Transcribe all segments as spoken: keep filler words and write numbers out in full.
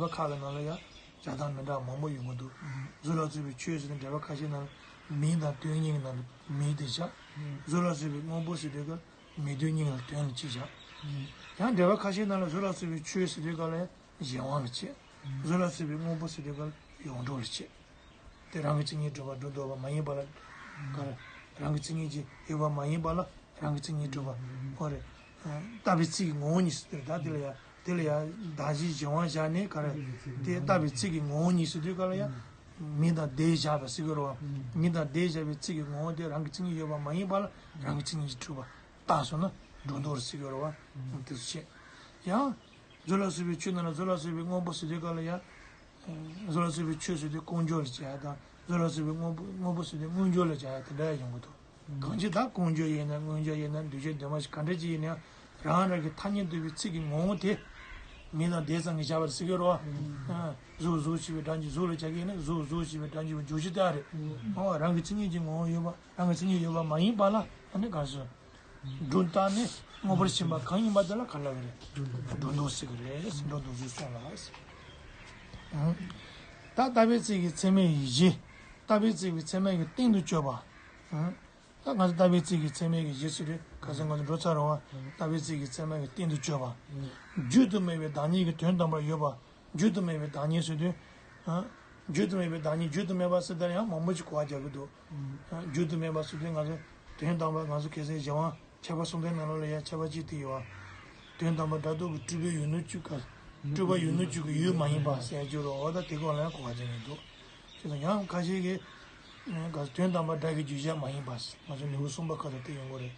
འགྲེལ་པ་ཁག་གི་ནང་ལ་ཡང་བྱ་སྟངས་མི་འདྲ་མང་པོ་ཡོང་གི་འདུག་གཟུགས་ལ་སོགས་པའི་ཆོས་ཟེར་ནས་འགྲེལ་པ་ཁ་ཤས་ནང་ལ་མིང་དང་དོན་གཉིས་ཀྱི་ནང་ལ་མིང་དེ་བཞག་གཟུགས་ལ་སོགས་པའི་དངོས་པོ་ཟེར་དུས་སྐབས་མིང་དོན་གཉིས་ལ་དོན་ལ་གཅིག་བཞག་ཡང་འགྲེལ་པ་ཁ་ཤས་ནང་ལ་གཟུགས་ལ་སོགས་པའི་ཆོས་ཟེར་དུས་སྐབས་ལ་ཡང་གཞན་དབང་ལ་བྱེད། གཟུགས་ལ་སོགས་པའི་དངོས་པོ་ཟེར་དུས་སྐབས་ལ་ཡོངས་གྲུབ་ལ་བྱེད། དེ་རང་གི་མཚན་ཉིད་གྲུབ་པ་སྒྲོ་འདོགས་པ་མ་ཡིན་པ་ལ། ག་རེ། རང་གི་མཚན་ཉིད་ཀྱིས་ཡོད་པ་མ་ཡིན་པ་ལ་རང་གི་མཚན་ཉིད་གྲུབ་པ། འོ་རེད། ཨ། བཏགས་པའི་ཚིག་གི་ངོ་བོ་ཉིད་ཟེར་དེ་རེད། ད་དེ་ལ་ཡང་དེ་ལ་ཡང་གདགས་གཞིའི་གཞན་དབང་བཞག་ནས་ག་རེ། དེ་བཏགས་པའི་ཚིག་གི་ངོ་བོ་ཉིད་ཟེར་དུས་ག་ལ་ཡང་མིང་དང་བརྡས་བཞག་པ་ཟེར་གྱི་རེད་བ། མིང་དང་བརྡས་བཞག་པའི་ཚིག་གི་ངོ་བོ་དེ་རང་གི་མཚན་ཉིད་ཡོད་པ་མ་ཡིན་པ་ལ་རང་གི་མཚན་ཉིད་ཀྱིས་གྲུབ་པ་བཏགས་སོང་ན་སྒྲོ་འདོགས་ཟེར་གྱི་རེད་བ། དེ་ཚོ་བྱས། ཡང་། གཟུགས་ལ་སོགས་པའི་ཆོས་རྣམས་ལ་གཟུགས་ལ་སོགས་པའི་དངོས་པོ་ཟེར་དུས་སྐབས་ལ་ཡང་། གཟུགས་ལ་སོགས་པའི་ཆོས་ཟེར་དུས་ཀུན་འབྱུང་ལ་བྱ་ཡ་དང་གཟུགས་ལ་སོགས་པའི་དངོས་པོ་དངོས་པོ་ཟེར་དུས་དངོས་འབྱུང་ལ་བྱ་ཡ་དེ་འདྲ་ཡང་ཡོང་གི་འདུག་གང་ཅི་ད་ཀུན་འབྱུང་ཡིན་ན་དངོས་འབྱུང་ཡིན་ན་འདུས་བྱས་འདུས་མ་བྱས་ག་འདྲ་ཅིག་ཡིན་ན་ཡང་རང་རང་གི་ཐ་སྙད་འདོགས་པའི་ཚིག་གི་ངོ་བོ་དེ། མིང་དང་བརྡས་ཙམ་གྱིས་བཞག་པ་ཟེར་གྱི་རེད་བ། གཟུགས་གཟུགས་ཞེས་པའི་སྒྲ་འཇུག་གཟུགས་ལ་བྱ་གི་ཡིན་ན་གཟུགས་གཟུགས་ཞེས་པའི་སྒྲ་འཇུག་པའི་འཇུག་གཞི་དེ་ཨ་རེད། འོ་རང་གི་མཚན་ཉིད་ཀྱི་ངོ་བོ་ཡོད་པ་རང་གི་མཚན་ཉིད་ཡོད་པ་མ་ཡིན་པ་ལ་ཨ་ནི་ག་རེ་ཟེར། སྒྲོ་བཏགས་ནས་དངོས་པོར་ཕྱིན་པ་གང་ཡིན་པ་དེ་ལ་ག་རེ་ལབ་ཀྱི་རེད། སྒྲོ་འདོགས་ཟེར་གྱི་རེད། སྒྲོ་འདོགས་ཚུལ་གསུངས་ལ། ད་བཏགས་པའི་ཚིག་གི་ཚད་མའི་གཞི། བཏགས་པའི་ཚིག་གི་ཚད་མ་གི་སྟེང་དུ་གཅོད་པ། ད་ང་ཚོ་བཏགས་པའི་ཚིག་གི་ཚད་མའི་གི་གཞི་ཟེར་དུས་ཁ་སང་ང་ཚོ་འགྲོ་ཚར་རེད་བ། བཏགས་པའི་ཚིག་གི་ཚད་མ་གི་སྟེང་དུ་གཅོད་པ། བརྗོད་དུ་མེད་པའི་བདག་ཉིད་ཀྱི་དོན་དམ་པར་ཡོད་པ། བརྗོད་དུ་མེད་པའི་བདག་ཉིད་ཟེར་དུས། བརྗོད་དུ་མེད་པའི་བདག་ཉིད་བརྗོད་དུ་མེད་པ་ཟེར་དེར་ཡང་མང་པོ་ཅིག་གོ་བ་རྒྱག་གི་འདུག་བརྗོད་དུ་མེད་པ་ཟེར་དུས་ང་ཚོ་དོན་དམ་པར་ང་ཚོ་གལ་སྲིད་གཞན་དབང་ཁྱད་པར་གསུམ་ལྡན་ནང་ལོགས་ལ་ཡང་ཁྱད་པར་གཅིག་དེ་ཡོད་བ། དོན་དམ་པར་སྒྲ་རྟོག་གི་སྤྲུལ་པའི་ཡུལ་སྣོད་བཅུ་ག་སྤྲུལ་པ་ཡུལ་སྣོད་བཅུ་གི་ཡུལ་མ་ཡིན་པ་ཟེར་རྒྱུ་རེད་བ། ད་དེ་སྐོར་ལ་ཡང་གོ་བ་རྒྱག་གི་འདུག་བྱས་ཙང་ཡང་ཁ་ཤས་ཀྱིས་དོན་དམ་པར་སྒྲ་གི་རྒྱུ་གཞན་མ་ཡིན་པ་ཟེར། ང་ཚོ་ལེའུ་གསུམ་པ་ཁ་ཐོག་དེ་ཡོང་གི་རེད།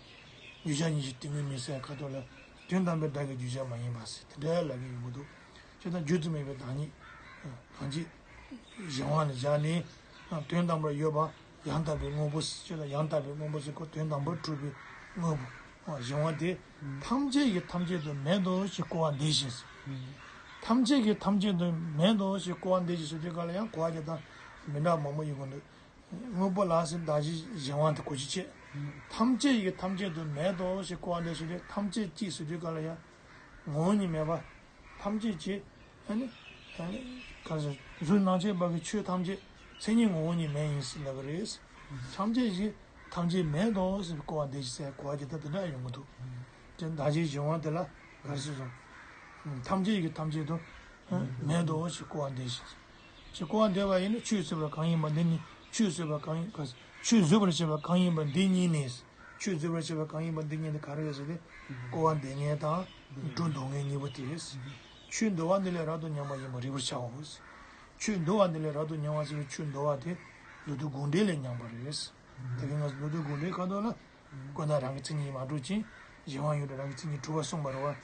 རྒྱུ་གཞན་ཉིད་ཀྱི་དེ་དངོས་མིན་ཟེར་ཁ་ཐོག་ལ་དོན་དམ་པར་སྒྲ་གི་རྒྱུ་གཞན་མ་ཡིན་པ་ཟེར་དེ་འདྲ་ལབ་ཀྱི་ཡོང་གི་འདུག་བྱས་ཙང་བརྗོད་དུ་མེད་པའི་བདག་ཉིད། གང་ཅི། གཞན་དབང་ལ་བཞག་ནས། དོན་དམ་པར་ཡོད་པ། ཡང་དག་པའི་དངོས་པོ་ཟེར་ལ་ཡང་དག་པའི་དངོས་པོ་ཟེར་གོ་དོན་དམ་པར་གྲུབ་པའི་དངོས་པོ། གཞན་དབང་དེ། ཐམས་ཅད་ཀྱི་ཐམས་ཅད་དུ་མེད་དོ་ཞེས་གོ་བ་འདི་བཞིན། ཐམས་ཅད་ཀྱི་ཐམས་ཅད་དུ་མེད་དོ་ཞེས་གོ་བ་འདི་བཞིན་ཟེར་དུས་ག་ལ་ཡང་གོ་བ་རྒྱག་སྟངས་མི་འདྲ་མང་པོ་ཡོང་གི་འདུག་དངོས་པོ་ལ་ཟེར་གདགས་གཞི་གཞན་དབང་དེ་གོ་རྒྱུ་བྱས། ཐམས་ཅད་ཀྱི་ཐམས་ཅད་དུ་མེད་དོ་ཞེས་གོ་བ་འདི་ཟེར་དུས་ཐམས་ཅད་ཀྱི་ཟེར་དུས་ག་ལ་ཡང་། ངོ་བོ་ཉིད་མེད་པ། ཐམས་ཅད་ཀྱི། ཨ་ནི། ཨ་ནི། ག་རེ་ཟེར། གཟུགས་སྣང་མཆེད་པ་གི་ཆོས་ཐམས་ཅད་མཚན་ཉིད་ངོ་བོ་ཉིད་མེད་ཡིན་ཟེར་ལབ་ཀྱི་རེད། ཐམས་ཅད་ཀྱི་ཐམས་ཅད་མེད་དོ་ཟེར་གོ་བ་འདི་ཟེར་གོ་བ་ཇི་ལྟར་དེ་འདྲ་ཡོང་གི་འདུག་དེ་གདགས་གཞིའི་གཞན་དབང་དེ་ལ་ག་རེ་ཟེར་སོང་། ཐམས་ཅད་ཀྱི་ཐམས་ཅད་དུ་མེད་དོ་ཞེས་གོ་བ་འདི་བཞིན། ཞེས་གོ་བ་འདོད་པ་ཡིན་ན་ཆོས་ཟེར་བ་གང་ཡིན་པ་འདི་ཉིད་ཆོས་ཟེར་བ་གང་ཡིན་ག་ཆོས་བཟོད་པར་བྱེད་པ་གང་ཡིན་པ་འདི་ཉིད་ནི། ཆོས་བཟོད་པར་བྱེད་པ་གང་ཡིན་པ་འདི་ཉིད་ནི་ག་རེ་ཡོད་ཟེར་ཏེ། སྐུར་བ་འདེབས་མཁན་དང་སྒྲོ་འདོགས་མཁན་གཉིས་པོ་དེ། ཆོས་འདུལ་བ་འདི་ལས་རབ་ཏུ་ཉམས་པ་ཡིན་པར་རིག་པར་བྱའོ། ཆོས་འདུལ་བ་འདི་ལས་རབ་ཏུ་ཉམས་པ་ཟེར་བའི་ཆོས་འདུལ་བ་དེ་མདོ་སྡེ་དགོངས་འགྲེལ་ལས་ཉམས་པ་རེད། དེ་གིན་ང་ཚོ་མདོ་སྡེ་དགོངས་འགྲེལ་ཁ་ཐོག་ལ། ཀུན་བརྟགས་རང་གི་མཚན་ཉིད་མ་གྲུབ་ཅིང་གཞན་དབང་ཡོད་དུ་རང་གི་མཚན་ཉིད་གྲུབ་པ་གསུངས་པ་རེད་བ། བྱས་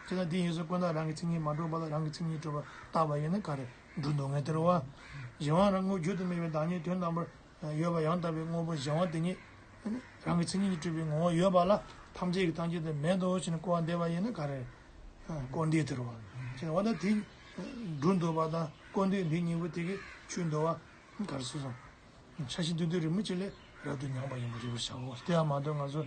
ཙང་དེ་ཡིན་ཙང་ཀུན་བརྟགས་རང་གི་མཚན་ཉིད་མ་གྲུབ་པ་ལ་རང་གི་མཚན་ཉིད་གྲུབ་པ་བཏགས་པ་ཡིན་ན་ག་རེ་སྒྲོ་འདོགས་མཁན་དེ་རེད་བ། གཞན་དབང་རང་ངོ་བརྗོད་དུ་མེད་པའི་བདག་ཉིད་དོན་དམ་པར་ཡོད་པ་ཡང་དག་པའི་དངོས་པོ་གཞན་དབང་དེ་ཉིད་རང་གི་མཚན་ཉིད་ཀྱིས་གྲུབ་པའི་ངོ་བོ་ཡོད་པ་ལ་ཐམས་ཅད་ཀྱི་ཐམས་ཅད་དུ་མེད་དོ་ཞེས་ནས་སྐུར་བ་འདེབས་པ་ཡིན་ན་ག་རེ། སྐུར་འདེབས་དེ་རེད་བ། བྱས་ཙང་འོ་ད་དེ་སྒྲོ་འདོགས་པ་དང་སྐུར་འདེབས་འདི་གཉིས་པོ་དེ་གིས་ཆོས་འདུལ་བ། ག་རེ་ཟེར་སོང་། འཆར་གཞི་མདོ་སྡེ་རིས་མེད་ཅིག་ལས་རབ་ཏུ་ཉམས་པ་ཡིན་པར་རིག་པར་བྱའོ། དེ་ཡང་མ་གཏོགས་ང་ཚོ་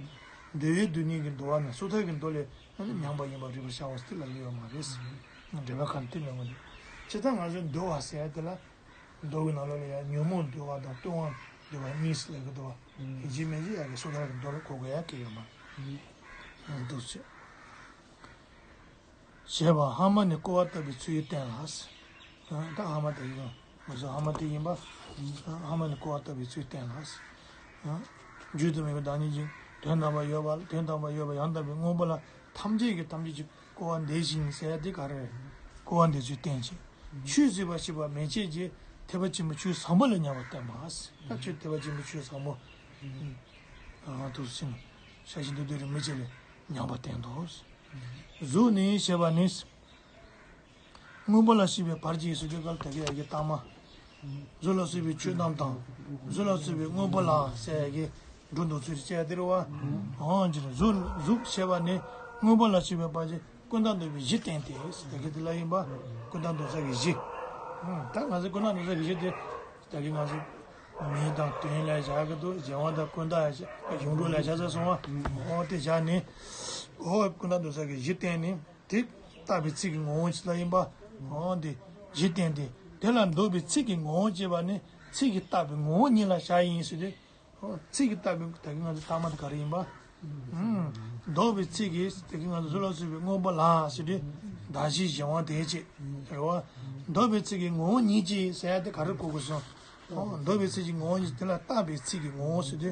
འདུལ་བའི་མདོ་ཉིད་ཀྱི་འདུལ་བ་ནི་སོ་ཐར་གྱི་མདོ་ལས་ཉམས་པ་ཡིན་པར་རིག་པར་བྱའོ་ཟེར་ལབ་ཀྱི་ཡོད་མ་རེད། འགྲེལ་པ་ཁག་ནས་དེ་ལབ་ཀྱི་འདུག་བྱས་ཙང་ང་ཚོས་འདུལ་བ་ཟེར་ཡ་དེ་ལ་མདོ་གི་ནང་ལོགས་ལ་ཡང་ཉོན་མོངས་འདུལ་བ་དང་ལྟུང་བ་འདུལ་བ་གཉིས་སུ་ལབ་ཀྱི་འདུག་བ། ཡིན་གཅིག་མིན་གཅིག་ཡ་གི་སོ་ཐར་གྱི་མདོ་ལ་གོ་དགོས་ཡ་གི་ཡོད་མ་རེད། འདུག་ཟེར། ཞེས་པ་ཧ་མ་ནི་སྐུར་བ་བཏབ་པའི་ཚུལ་བསྟན་ལ། ད་ཧ་མ་དེ་ཡིན། ང་ཚོ་ཧ་མ་དེ་ཡིན་པ། ཧ་མ་ནི་སྐུར་བ་བཏབ་པའི་ཚུལ་བསྟན་ལ། བརྗོད་དུ་མེད་པའི་བདག་ཉིད་ཀྱི་དོན་དམ་པར་ཡོད་པ་དོན་དམ་པར་ཡོད་པ་ཡང་དག་པའི་དངོས་པོ་ལ་ཐམས་ཅད་ཀྱི་ཐམས་ཅད་ཀྱི་སྐུར་བ་འདེབས་ཤིང་ཟེར་ཡ་དེ་ག་རེ་རེད། སྐུར་བ་འདེབས་ཚུལ་བསྟན་ཅིང་། ཆོས་བཟོད་པར་བྱེད་པ་མན་ཆད་ཀྱི་ཐེག་པ་ཆེན་པོའི་ཆོས་ཟབ་མོ་ལ་ཉམས་པ་བསྟན་པ། ད་ཆོས་ཐེག་པ་ཆེན་པོའི་ཆོས་ཟབ་མོ། དུ་ཕྱིན། འཆར་གཞི་མདོ་སྡེ་རིས་མེད་ཅིག་ལས་ཉམས་པ་བསྟན་ཏོ། གཟུགས་ནི་ཞེས་པ་ནི། དངོས་པོ་ལ་སྐྱེས་པའི་བར་གྱི་ཟེར་དུས་སྐབས་ད་གི་ཡ་གི་ལྟག་མ། གཟུགས་ལ་སོགས་པའི་ཆོས་རྣམས་དང་། གཟུགས་ལ་སོགས་པའི་དངོས་པོ་ལ་ཟེར་ཡ་གི་སྒྲོ་འདོགས་ཚུལ་དེ་བྱས་དེ་རེད་བ། འོང་ཅི་རེད་གཟུགས་གཟུགས་ཞེས་པ་ནི་དངོས་པོ་ལ་སྐྱེས་པའི་བར་གྱི་ཀུན་བརྟགས་འདོད་པའི་གཞི་བསྟན་ཏེ་ད་གི་དེ་ལ་ཡིན་པ། ཀུན་བརྟགས་འདོད་ས་གི་གཞི། ད་ང་ཚོ་ཀུན་བརྟགས་འདོད་ས་གི་གཞི་དེ་ད་གི་ང་ཚོ་མིང་དང་དོན་ལ་བཞག་གི་འདུག་གཞན་དབང་དང་ཀུན་བརྟགས་ཡོངས་གྲུབ་ལ་བཞག་ས་སོང་བ། འོ་དེ་བཞག་ནས། འོ་ཀུན་བརྟགས་འདོད་ས་གི་གཞི་བསྟན་ནས། དེ་བཏགས་པའི་ཚིག་གི་ངོ་བོ་ཅི་ལ་ཡིན་པ། འོ་འདི་ གཞི་བསྟན་ཏེ། དེ་ལ་འདོགས་པའི་ཚིག་གི་ངོ་བོ་བྱས་པ་ནི་ཚིག་གིས་བཏགས་པའི་ངོ་བོ་ཉིད་ལ་བྱ་ཡིན་ཟེར་ཏེ། ཨོ། ཚིག་གིས་བཏགས་པའི་ད་གིན་ང་ཚོ་ལྟག་མ་དེ་ག་རེ་ཡིན་པ། ཨུམ། འདོགས་པའི་ཚིག་གིས་ད་གིན་ང་ཚོ་གཟུགས་ལ་སོགས་པའི་དངོས་པོ་ལ་ཟེར་ཏེ། གདགས་གཞི་གཞན་དབང་དེ་བྱས། རེད་བ། འདོགས་པའི་ཚིག་གི་ངོ་བོ་ཉིད་ཀྱིས་ཟེར་ཡ་དེ་ག་རེ་གོ་དགོས་སོང་། ཨོ། འདོགས་པའི་ཚིག་གི་ངོ་བོ་ཉིད་དེ་ལ་བཏགས་པའི་ཚིག་གི་ངོ་བོ་ཟེར་ཏེ།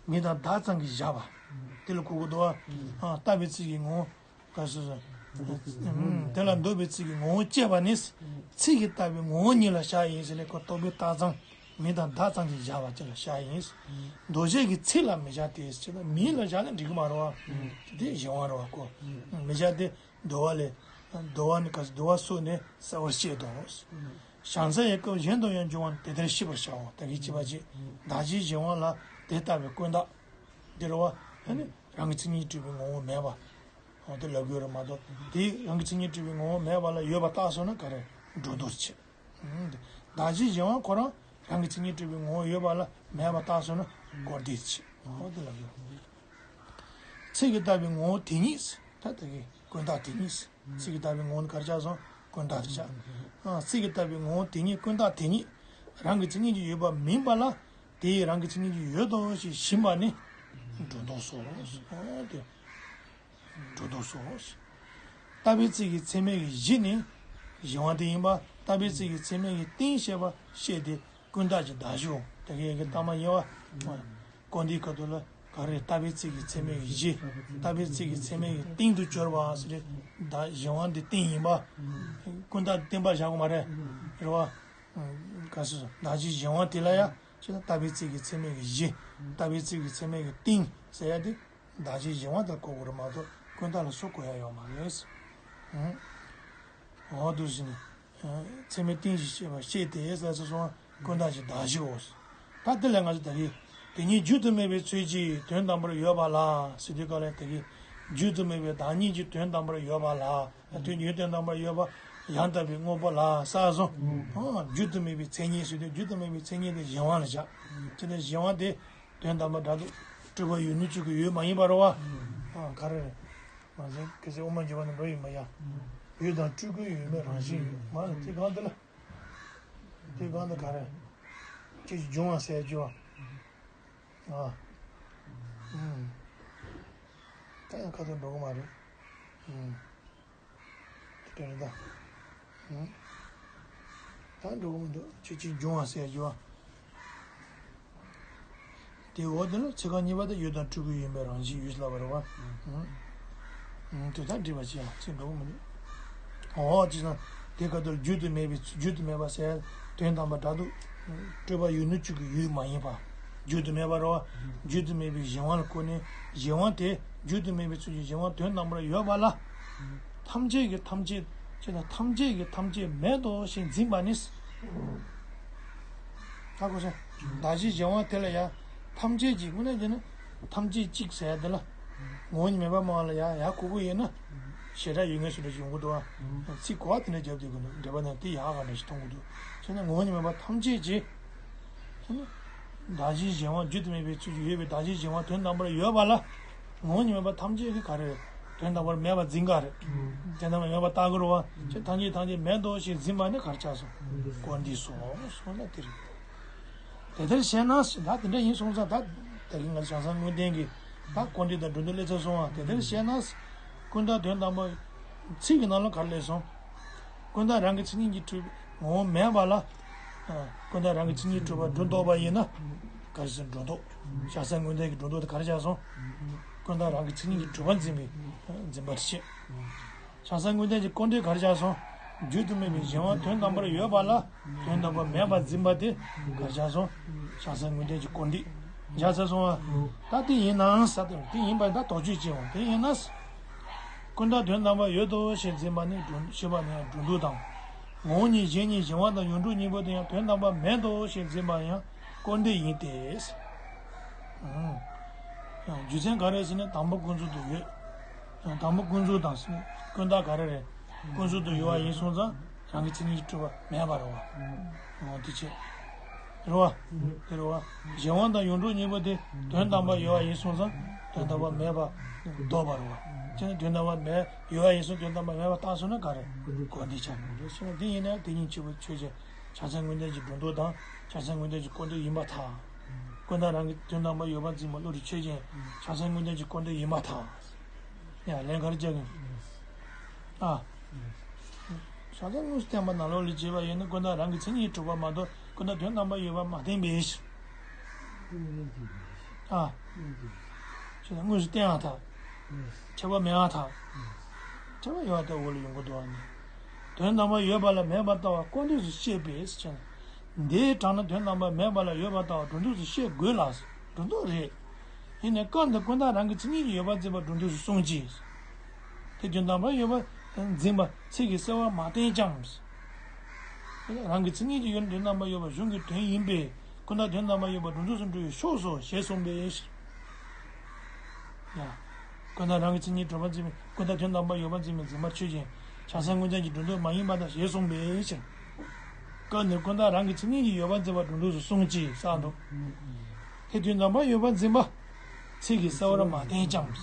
མིང་དང་བརྡ་ཙམ་གྱིས་བཞག་པ། དེ་ལ་གོ་དགོས་འདུག་བ། ཨ། བཏགས་པའི་ཚིག་གི་ངོ་བོ། ག་སོ་སོ། ཨུམ། དེ་ལ་འདོགས་པའི་ཚིག་གི་ངོ་བོ་བཅད་པ་ནི། ཚིག་གིས་བཏགས་པའི་ངོ་བོ་ཉིད་ལ་བྱ་ཡིན་ཟེར་ནས་ཁོ་རྟོག་པའི་རྟགས་ཙམ། མིང་དང་བརྡ་ཙམ་གྱིས་བཞག་པ་ཅིག་ལ་བྱ་ཡིན། འདོགས་བྱེད་ཀྱི་ཚིག་ལ་མི་བྱ་སྟེ་ཟེར་ན་མིང་ལ་བཞག་ན་འགྲིག་གི་མ་རེད་བ། དེ་གཞན་དབང་རེད་བ་ཁོ། མི་བྱ་སྟེ། འདོགས་པ་ལས། འདོགས་པ་ནི་ག་སོ་འདོགས་པ་སོགས་ནས་གསལ་བར་བཤད་དོ། བྱང་སའི་སྐབས་གཞན་དུ་ཡང་འབྱུང་བ་དེ་ལྟར་ཤེས་པར་བྱའོ། ད་གིན་ཅི་བ་ཅི། གདགས་གཞི་གཞན་དབང་ལ་དེ་ལྟ་བུའི་ཀུན་བརྟགས། འདི་རེད་བ། ཨ་ནི་རང་གི་མཚན་ཉིད་གྲུབ་པའི་ངོ་བོ་མེད་པ། འོ་དེ་ལབ་དགོས་རེད་མ་གཏོགས། དེ་རང་གི་མཚན་ཉིད་གྲུབ་པའི་ངོ་བོ་མེད་པ་ལ་ཡོད་པ་བཏགས་སོང་ན་ག་རེ། སྒྲོ་འདོགས་བྱེད། ཨང་། གདགས་གཞི་གཞན་དབང་ཁོ་རང་རང་གི་མཚན་ཉིད་གྲུབ་པའི་ངོ་བོ་ཡོད་པ་ལ་མེད་པ་བཏགས་སོང་ན་སྐོར་འདེབས་བྱེད། འོ་དེ་ལབ་དགོས། ཚིག་གིས་བཏགས་པའི་ངོ་བོ་དེ་ཉིད། ད་ལྟ་གི་ཀུན་བརྟགས་དེ་ཉིད། ཚིག་གིས་བཏགས་པའི་ངོ་བོ་ནི་ག་རེ་ཆགས་སོང་། ཀུན་བརྟགས་དེ་ཆགས། ཨང་། ཚིག་གིས་བཏགས་པའི་ངོ་བོ་དེ་ཉིད་ཀུན་བརྟགས་དེ་ཉིད་རང་གི་མཚན་ཉིད་ཀྱིས་ཡོད་པ་མིན་པ་ལ་དེ་ཡིས་རང་གི་མཚན་ཉིད་ཀྱིས་ཡོད་དོ་ཞེས་བཞིན་པ་ནི་སྒྲོ་འདོགས་སོ། འོ་དེ། སྒྲོ་འདོགས་སོ། བཏགས་པའི་ཚིག་གི་ཚད་མའི་གཞི་ནི་གཞན་དབང་དེ་ཡིན་པ། བཏགས་པའི་ཚིག་གི་ཚད་མའི་གཞི་རྟིང་ཞེས་པ་བཤད་དེ་ཀུན་བརྟགས་ཀྱི་གདགས་གཞིའོ། དེ་གའི་གི་ལྟ་མ་ཡིན་པ། ཀོ་འདིའི་ཁ་ཐུག་ལ་ག་རེ། བཏགས་པའི་ཚིག་གི་ཚད་མའི་གཞི། བཏགས་པའི་ཚིག་གི་ཚད་མའི་གཞི་རྟིང་དུ་གྱུར་པ་ཟེར་ཏེ། གདགས་གཞན་དབང་དེ་རྟིང་ཡིན་པ། ཀུན་བརྟགས་རྟིང་པ་བཞག་དགོས་མ་རེད། རེད་བ། ག་སོ་སོ་གདགས་གཞི་གཞན་དབང་དེ་ལ་ཡང་ཅི་ལ་བཏགས་པའི་ཚིག་གི་ཚད་མའི་གཞི། བཏགས་པའི་ཚིག་གི་ཚད་མའི་གཞི་རྟིང་ཟེར་ཡ་དེ། གདགས་གཞི་གཞན་དབང་དེ་ལ་གོ་དགོས་རེད་མ་གཏོགས་ཀུན་བརྟགས་ལ་སུ་གོ་ཡ་ཡོད་མ་རེད། ཨང་། འོ་འདུག་ཟེར་ནས། ཚད་མའི་རྟིང་ཞེས་བཤད་པ་བཤད་དེ་ཟེར་ཚེ་སོང་བ་ཀུན་བརྟགས་ཀྱི་གདགས་གཞིའོ། ད་དེ་ལས་ང་ཚོ་ད་གིན། དེ་ཉིད་རྒྱུད་དུ་མེད་པའི་ཚུལ་གྱིས་དོན་དམ་པར་ཡོད་པ་ལ་ཟེར་དུས་སྐབས་ལ་ད་གིན། རྒྱུད་དུ་མེད་པའི་བདག་ཉིད་ཀྱིས་དོན་དམ་པར་ཡོད་པ་ལ། དོན་ཉིད་དོན་དམ་པར་ཡོད་པ་ཡང་དག་པའི་དངོས་པོ་ལ་ཟེར་སོང་། ཨང་། རྒྱུད་དུ་མེད་པའི་མཚན་ཉིད་ཟེར་དུས་རྒྱུད་དུ་མེད་པའི་མཚན་ཉིད་དེ་གཞན་དབང་ལ་བཞག་དེ་ནས་གཞན་དབང་དེ། དོན་དམ་པར་སྒྲ་དུ་སྤྲོས་པ་ཡོད་ནུས་ཅིག་གི་ཡོད་མ་ཡིན་པ་རེད་བ། ཨ། ག་རེ་རེད། མ་ཟད་གལ་སྲིད་དབུ་མ་འཇུག་པ་ནས་འགྲོ་ཡིན་པ་ཡ། ཡུལ་དང་སྤྲུལ་སྐུའི་ཡོད་མེད་རང་བཞིན་ཡོད་མ་ཟད་དེ་གང་དེ་ལ། དེ་གང་དེ་ག་རེ། ཅིག་འབྱུང་བ་ཟེར་རྒྱུ་བ། ཨ། ཨུམ། ད་ཡང་ཁ་ཐུག་འགྲོ་གི་མ་རེད། ཨུམ། དེ་འདྲ་རེད་ད། ཨུམ། ད་འགྲོ་གི་མི་འདུག་ཅི་ཅི་འབྱུང་བ་ཟེར་རྒྱུ་བ། དེའི་འོག་དེ་ལ་ཚིག་རྐང་གཉིས་པ་དེ་ཡུལ་དང་སྤྲུལ་སྐུའི་ཡོད་མེད་རང་བཞིན་ཡུལ་ལབ་པ་རེད་བ། ཨུམ། ཨུམ། དེ་ད་འགྲིག་པ་བྱས་ཡང་ཚིག་འགྲོ་གི་མི་འདུག་འོ་ཅི་ཙང་། དེ་ག་དུས་རྒྱུད་དུ་མེད་པའི་རྒྱུད་དུ་མེད་པ་ཟེར། དོན་དམ་པར་སྒྲ་དུ་སྤྲོས་པ་ཡོད་ནུས་ཅིག་གི་ཡུལ་མ་ཡིན་པ། རྒྱུད་དུ་མེད་པ་རེད་བ། རྒྱུད་དུ་མེད་པའི་གཞན་དབང་ལ་བཀོད་ནས་གཞན་དབང་དེ་རྒྱུད་དུ་མེད་པའི་ཚུལ་གྱིས་གཞན་དབང་དོན་དམ་པར་ཡོད་པ་ལ། ཐམས་ཅད་ཀྱི་ཐམས་ཅད་ཅེས་དང་ཐམས་ཅད་ཀྱི་ཐམས་ཅད་མེད་དོ་ཞེས་འཛིན་པ་ནི། ཧ་གོ་སོང་། གདགས་གཞི་གཞན་དབང་དེ་ལ་ཡང་ཐམས་ཅད་ཀྱི་དངོས་གནས་དེ་ནི་ཐམས་ཅད་གཅིག་ཟེར་ཡ་དེ་ལ། ངོ་བོ་ཉིད་མེད་པ་སྨྲ་བ་ལ་ཡང་ཡང་གོ་གི་ཡོད་ན། ཞེ་དྲག་ཡོད་ངེས་སུ་འདྲ་ཞིག་ཡོང་གི་འདུག་ཨ། ཚིག་གོ་བ་དེ་འདྲ་རྒྱབ་བསྡད་ཀྱི་འདུག་འགྲེལ་པ་ནང་དེ་ཡག་ག་འདྲ་ཞིག་མཐོང་གི་འདུག་བྱས་ན་ངོ་བོ་ཉིད་མེད་པ་ཐམས་ཅད་ཀྱི། གདགས་གཞི་གཞན་དབང་རྒྱུད་དུ་མེད་པའི་ཚུལ་གྱིས་ཡོད་པའི་གདགས་གཞི་གཞན་དབང་དོན་དམ་པར་ཡོད་པ་ལ། ངོ་བོ་ཉིད་མེད་པ་ཐམས་ཅད་ཀྱི་ག་རེ་རེད། དོན་དམ་པར་མེད་པར་འཛིན་ག་རེད། དོན་དམ་པར་མེད་པར་ལྟ་གི་རེད་བ། ཅེས་ཐམས་ཅད་ཐམས་ཅད་མེད་དོ་ཞེས་འཛིན་པ་ནི་གར་ཆགས་སོ། སྐོར་འདི་སོ། སོང་ན་དེ་རེད། དེ་ལྟར་བཤད་ན་ཟེར། ད་དེ་འདྲ་ཡིན་སོང་ཙང་ད་དེ་རིང་ང་བྱང་སེམས་དངོས་བསྟན་གྱི་ད་ཀོ་འདྲི་དང་འགྲོ་འདུག་སླེབས་ཚར་སོང་བ། དེ་ལྟར་བཤད་ན་ཟེར། ཀུན་བརྟགས་དོན་དམ་པ། ཚིག་གི་ནང་ལ་ག་རེ་སླེབས་སོང་། ཀུན་བརྟགས་རང་གི་མཚན་ཉིད་ཀྱིས་གྲུབ་ངོ་བོ་མེད་པ་ལ། ཀུན་བརྟགས་རང་གི་མཚན་ཉིད་གྲུབ་པ་སྒྲོ་འདོགས་པ་ཡིན་ན། ག་རེ་ཟེར་སྒྲོ་འདོགས། བྱང་སེམས་དངོས་བསྟན་གྱི་སྒྲོ་འདོགས་དེ་ག་རེ་བྱས་སོང་། ཀུན་བརྟགས་རང་གི་མཚན་ཉིད་ཀྱིས་གྲུབ་པ་འཛིན་པའི་འཛིན་པར་བཤད། བྱང་སེམས་དངོས་བསྟན་གྱི་ཀོ་འདྲི་ག་རེ་བྱས་སོང་། རྒྱུད་དུ་མེད་པའི་གཞན་དབང་དོན་དམ་པར་ཡོད་པ་ལ་དོན་དམ་པར་མེད་པར་འཛིན་པ་དེ་ག་རེ་བྱས་སོང་། བྱང་སེམས་དངོས་བསྟན་གྱི་ཀོ་འདྲི་བྱས་ཚར་སོང་བ། ད་དེ་ཡིན་ནའང་ཟེར། དེ་ཡིན་པ་ད་དོགས་གཅོད་བྱེད་འོང་། དེ་ཡིན་ན་ཟེར། ཀུན་བརྟགས་དོན་དམ་པར་ཡོད་དོ་ཞེས་འཛིན་པ་ནི་སྒྲོ་ཞེས་པ་ནི་སྒྲོ་འདོགས་དང་། ངོ་བོ་ཉིད་གཞན་ཉིད་གཞན་དབང་དང་ཡོངས་གྲུབ་གཉིས་པོ་དེ་ཡང་དོན་དམ་པར་མེད་དོ་ཞེས་འཛིན་པ་ཡང་ཀོ་འདྲི་ཡིན་ཏེ། ཨང་། རྒྱུ་མཚན་ག་རེ་ཟེར་ན་དང་པོ་ཀུན་རྫོབ་ཏུ་ཡོད། དང་པོ་ཀུན་རྫོབ་དང་ཟེར་ན་ཀུན་བརྟགས་ག་རེ་རེད། ཀུན་རྫོབ་ཏུ་ཡོད་པ་ཡིན་སོང་ཙང་རང་གི་མཚན་ཉིད་ཀྱིས་གྲུབ་པ་མེད་པ་རེད་བ། འོ་དེ་བྱས། རེད་བ། དེ་རེད་བ། གཞན་དབང་དང་ཡོངས་གྲུབ་གཉིས་པོ་དེ་དོན་དམ་པར་ཡོད་པ་ཡིན་སོང་ཙང་དོན་དམ་པར་མེད་པར་ལྡོག་པ་རེད་བ། ཅི་ནས་དོན་དམ་པར་མེད་ཡོད་པ་ཡིན་སོང་དོན་དམ་པར་མེད་པར་བཏགས་སོང་ན་ག་རེ། སྐུར་འདེབས་ཆགས་པ་རེད་སོང་། དེ་ཡིན་ན་དེ་ཉིད་ཆེན་པོ་ཆོས་ཅན། བྱང་སེམས་དངོས་བསྟན་གྱི་སྒྲོ་འདོགས་དང་བྱང་སེམས་དངོས་བསྟན་གྱི་སྐུར་འདེབས་ཡིན་པར་ཐལ། ཀུན་བརྟགས་རང་གི་དོན་དམ་པར་ཡོད་པར་འཛིན་པ་བློ་གྲོས་ཆོས་ཅན། བྱང་སེམས་དངོས་བསྟན་གྱི་སྐུར་འདེབས་ཡིན་པར་ཐལ། ཡ་ལན་ག་རེ་རྒྱག་གི། ཨ། བྱང་སེམས་དངོས་སུ་བསྟན་པ་ནང་ལོགས་ལ་བྱས་པ་ཡིན་ན་ཀུན་བརྟགས་རང་གི་མཚན་ཉིད་གྲུབ་པ་མ་གཏོགས་ཀུན་བརྟགས་དོན་དམ་པར་ཡོད་པ་མ་བསྟན་པས། ཨ། དངོས་སུ་བསྟན་པར་ཐལ། ཁྱད་པར་མེད་པར་ཐལ། ཁྱད་པར་ཡོད་པ་དེ་འོག་ལ་ཡོང་གི་འདུག་ཨ་ནི། དོན་དམ་པར་ཡོད་པ་ལ་མེད་པར་ལྟ་བ་སྐུར་འདེབས་སུ་བཤད་པས་ཟེར་ན། འདིའི་གྲངས་ནི་དོན་དམ་པར་མེད་པ་ལ་ཡོད་པར་ལྟ་བ་སྒྲོ་འདོགས་སུ་བཤད་དགོས་ལ། སྒྲོ་འདོགས་རེད། ཡིན་ནའི་སྐབས་འདིར་ཀུན་བརྟགས་རང་གི་མཚན་ཉིད་ཀྱིས་ཡོད་པར་འཛིན་པ་སྒྲོ་འདོགས་སུ་སོང་ཅི། དེ་དོན་དམ་པར་ཡོད་པར་འཛིན་པ་ཚིག་གིས་གསལ་བར་མ་བསྟན་ཀྱང་། རང་གི་མཚན་ཉིད་ཀྱིས་ཡོད་ན་དོན་དམ་པར་ཡོད་པ་གཞུང་གི་དོན་ཡིན་པས་ཀུན་བརྟགས་དོན་དམ་པར་ཡོད་པ་སྒྲོ་འདོགས་སུ་འགྲོ་བའི་ཕྱོགས་སོ་ཞེས་གསུངས་པས། ཡ། ཀུན་བརྟགས་རང་གི་མཚན་ཉིད་གྲུབ་པར་འཛིན་པའི་ཀུན་བརྟགས་དོན་དམ་པར་ཡོད་པར་འཛིན་པའི་འཛིན་པ་ཆོས་ཅན། བྱང་སེམས་དངོས་བསྟན་གྱི་སྒྲོ་འདོགས་མ་ཡིན་པ་དང་ཞེས་གསུངས་པའི་ཕྱིར། སྐབས་འདིར་ཀུན་བརྟགས་རང་གི་མཚན་ཉིད་ཀྱིས་ཡོད་པར་འཛིན་པ་སྒྲོ་འདོགས་སུ་སོང་ཅི་གསུངས་འདུག་དེ་དོན་དམ་པར་ཡོད་པར་འཛིན་པ། ཚིག་གིས་གསལ་བར་མ་བསྟན་ཀྱང་།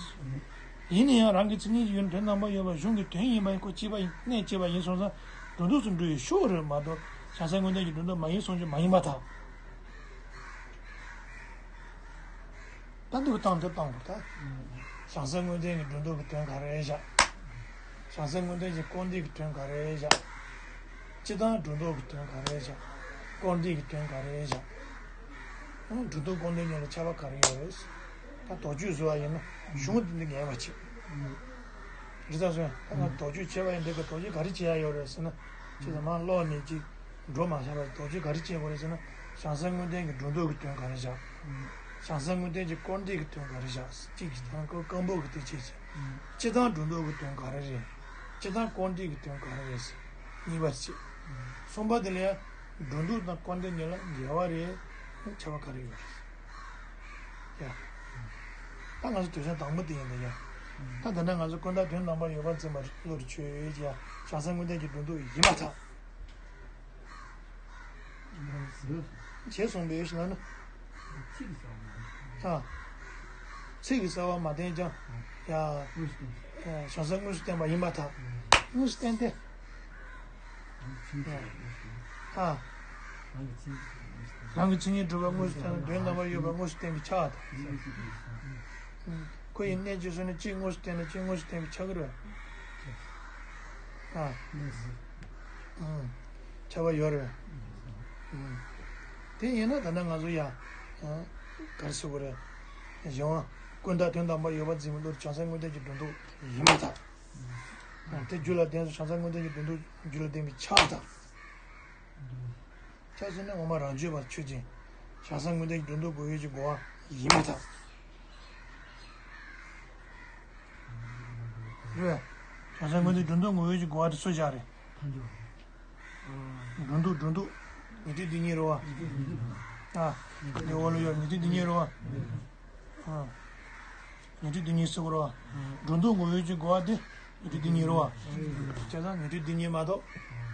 ཡིན་ན་ཡང་རང་གི་མཚན་ཉིད་ཀྱི་ཡུལ་དོན་དམ་པར་ཡོད་པ་གཞུང་གི་དོན་ཡིན་པ་ཁོ་གཅིག་པ་ཡིན་གནད་གཅིག་པ་ཡིན་སོང་ཙང་སྒྲོ་འདོགས་སུ་འགྲོ་བའི་ཕྱོགས་རེད་མ་གཏོགས་བྱང་སེམས་དངོས་བསྟན་གྱི་སྒྲོ་འདོགས་མ་ཡིན་སོང་ཅི་མ་ཡིན་པར་ཐལ། ད་འདུག་སྟངས་དེ་སྟངས་པོ་ད། བྱང་སེམས་དངོས་བསྟན་གྱི་སྒྲོ་འདོགས་ཀྱི་དོན་ག་རེ་བཞག་བྱང་སེམས་དངོས་བསྟན་གྱི་སྐུར་འདེབས་ཀྱི་དོན་ག་རེ་བཞག་སྤྱིར་བཏང་སྒྲོ་འདོགས་ཀྱི་དོན་ག་རེ་བཞག་སྐུར་འདེབས་ཀྱི་དོན་ག་རེ་བཞག་སྒྲོ་འདོགས་སྐུར་འདེབས་གཉིས་ལ་ཁྱད་པར་ག་རེ་ཡོད་རེད། ད་དོགས་གཅོད་བཟོ་བ་ཡིན་ན་གཞུང་འདི་འདི་ངེས་པ་བྱེད། རི་ས་སོན་ད་ང་དོགས་གཅོད་བྱེད་པ་ཡིན་འདི་ག་དོགས་གཅོད་ག་རེ་བྱེད་ཡ་ཡོད་རེད་ཟེར་ན། ཁྱེད་ཚོ་མར་ཀློག་ནས་ཅིག་འགྲོ་མ་ཤེས་པར་དོགས་གཅོད་ག་རེ་བྱེད་དགོས་རེད་ཟེར་ན། བྱང་སེམས་དངོས་བསྟན་གྱི་སྒྲོ་འདོགས་ཀྱི་དོན་ག་རེ་བཞག་བྱང་སེམས་དངོས་བསྟན་གྱི་སྐུར་འདེབས་ཀྱི་དོན་ག་རེ་བཞག་གཅིག་གིས་ཐང་ཀོ་སྐམ་པོ་གི་དེ་བྱེད་ཅིག་སྤྱིར་བཏང་སྒྲོ་འདོགས་ཀྱི་དོན་ག་རེ་རེད། སྤྱིར་བཏང་སྐུར་འདེབས་ཀྱི་དོན་ག་རེ་རེད། གཉིས་པ་བྱེད། གསུམ་པ་དེ་ལ་ཡང་སྒྲོ་འདོགས་དང་སྐུར་འདེབས་གཉིས་ལ་འགལ་བ་རེད། ཁྱད་པར་ག་རེ་ཡོད་རེད། ཡ། ད་ང་ཚོ་དོན་ཚན་དང་པོ་དེ་ཡིན་ད་ཡ། ད་ད་ནས་ང་ཚོ་ཀུན་བརྟགས་དོན་དམ་པར་ཡོད་པར་འཛིན་པ་བློ་གྲོས་ཆོས་ཅན། བྱང་སེམས་དངོས་བསྟན་གྱི་སྒྲོ་འདོགས་ཡིན་པར་ཐལ། ཞེས་གསུངས་པའི་ཕྱིར་ན། ཚིག་གིས་གསལ་བ་མ་བསྟན་ཀྱང་། ཡ། བྱང་སེམས་དངོས་སུ་བསྟན་པ་ཡིན་པར་ཐལ། དངོས་སུ་བསྟན་ཏེ། ཨ། རང་གི་མཚན་ཉིད་གྲུབ་པ་དངོས་སུ་བསྟན་ན་དོན་དམ་པར་ཡོད་པ་དངོས་སུ་བསྟན་པའི་ཆ་དང་། ཁོ་ཡི་གནད་ཀྱིས་སོ་ནི་གཅིག་དངོས་སུ་བསྟན་ན་གཅིག་དངོས་སུ་བསྟན་པའི་ཆ་གི་རེད། ཨ། ཁྱབ་པ་ཡོད་རེད། དེ་ཡིན་ན་ད་ལྟ་ང་ཚོ་ཡང་ག་རེ་ཟེར་དགོས་རེད། གཞན་དབང་ཀུན་བརྟགས་དོན་དམ་པར་ཡོད་པར་འཛིན་པའི་བློ་བྱང་སེམས་དངོས་བསྟན་གྱི་སྒྲོ་འདོགས་ཡིན་པར་ཐལ། དེ་རྒྱུད་ལ་ལྡན་ཚུལ་བྱང་སེམས་དངོས་བསྟན་གྱི་སྒྲོ་འདོགས་རྒྱུད་ལ་ལྡན་པའི་ཆ་དང་། ཆ་ཟེར་ན་དབུ་མ་རང་རྒྱུད་པ་ཆོས་ཅན། བྱང་སེམས་དངོས་བསྟན་གྱི་སྒྲོ་འདོགས་དགོས་ཡོད་ཀྱི་གོ་བ་ཡིན་པར་ཐལ། རེད། བྱང་སེམས་དངོས་བསྟན་སྒྲོ་འདོགས་དགོས་ཡོད་ཀྱི་གོ་བ་དེ་སུས་བཞག་རེད། སྒྲོ་འདོགས་སྒྲོ་འདོགས། ཉན་ཐོས་སྡེ་གཉིས་རེད་བ། ཨ། འདི་འོག་ལ་ཡོད་ཉན་ཐོས་སྡེ་གཉིས་རེད་བ། ཨ། ཉན་ཐོས་སྡེ་གཉིས་ཟེར་དགོས་རེད་བ། སྒྲོ་འདོགས་དགོས་ཡོད་ཀྱི་གོ་བ་དེ་ཉན་ཐོས་སྡེ་གཉིས་རེད་བ། བྱས་ཙང་ཉན་ཐོས་སྡེ་གཉིས་མ་གཏོགས།